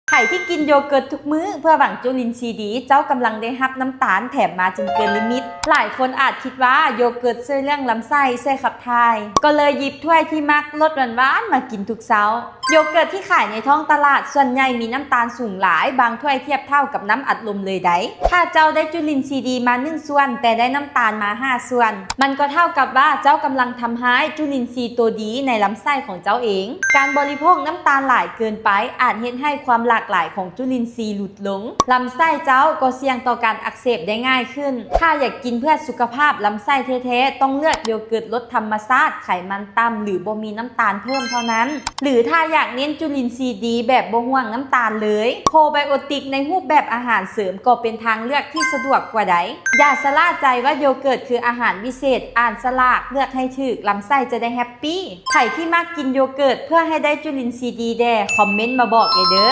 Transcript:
ໃຜທີ່ກິນໂຢເກີດທຸກມື້ເພື່ອຫວັງຈຸລິນຊີດີ ເຈົ້າກຳລັງໄດ້ຮັບນ້ຳຕານແຖມມາຈົນເກີນລິມິດ. ຫຼາຍຄົນອາດຄິດວ່າໂຢເກີດຊ່ວຍເລື່ອງລຳໄສ້, ຊ່ວຍຂັບຖ່າຍ, ກໍເລີຍຫຍິບຖ້ວຍທີ່ມັກລົດຫວານໆມາກິນທຸກເຊົ້າ. ໂຢເກີດທີ່ຂາຍໃນທ້ອງຕະຫຼາດສ່ວນໃຫຍ່ມີນ້ຳຕານສູງຫຼາຍ, ບາງຖ້ວຍທຽບເທົ່າກັບນ້ຳອັດລົມເລີຍໃດ໋. ຖ້າເຈົ້າໄດ້ຈຸລິນຊີດີມາໜຶ່ງສ່ວນ ແຕ່ໄດ້ນ້ຳຕານມາຫ້າສ່ວນ, ມັນກໍເທົ່າກັບວ່າເຈົ້າກຳລັງທຳຮ້າຍຈຸລິນຊີໂຕດີໃນລຳໄສ້ຂອງເຈົ້າເອງ. ການບໍລິໂພກນ້ຳຕານຫຼາຍເກີນໄປອາດເຮັດໃຫ້ຄວາມຫຼາກຫຼາຍຂອງຈຸລິນຊີຫຼຸດລົງ, ລຳໄສ້ເຈົ້າກໍສ່ຽງຕໍ່ການອັກເສບໄດ້ງ່າຍຂຶ້ນ. ຖ້າຢາກກິນເພື່ອສຸຂະພາບລຳໄສ້ແທ້ໆ, ຕ້ອງເລືອກໂຢເກີດລົດທຳມະຊາດ, ໄຂມັນຕ່ຳ ຫຼື ບໍ່ມີນ້ຳຕານເພີ່ມເທົ່ານັ້ນ. ຫຼື ຖ້າຢາກເນັ້ນຈຸລິນຊີດີແບບບໍ່ຫ່ວງນ້ຳຕານເລີຍ, ໂປຣໄບໂອຕິກໃນຮູບແບບອາຫານເສີມກໍເປັນທາງເລືອກທີ່ສະດວກກວ່າໃດ໋. ຢ່າຊະລ່າໃຈວ່າໂຢເກີດຄືອາຫານວິເສດ, ອ່ານສະຫຼາກ, ເລືອກໃຫ້ຖືກ, ລຳໄສ້ຈະໄດ້ແຮັບປີ້. ໃຜທີ່ມັກກິນໂຢເກີດເພື່ອໃຫ້ໄດ້ຈຸລິນຊີດີແດ່, ຄອມເມັນມາບອກແດ່ເດີ້.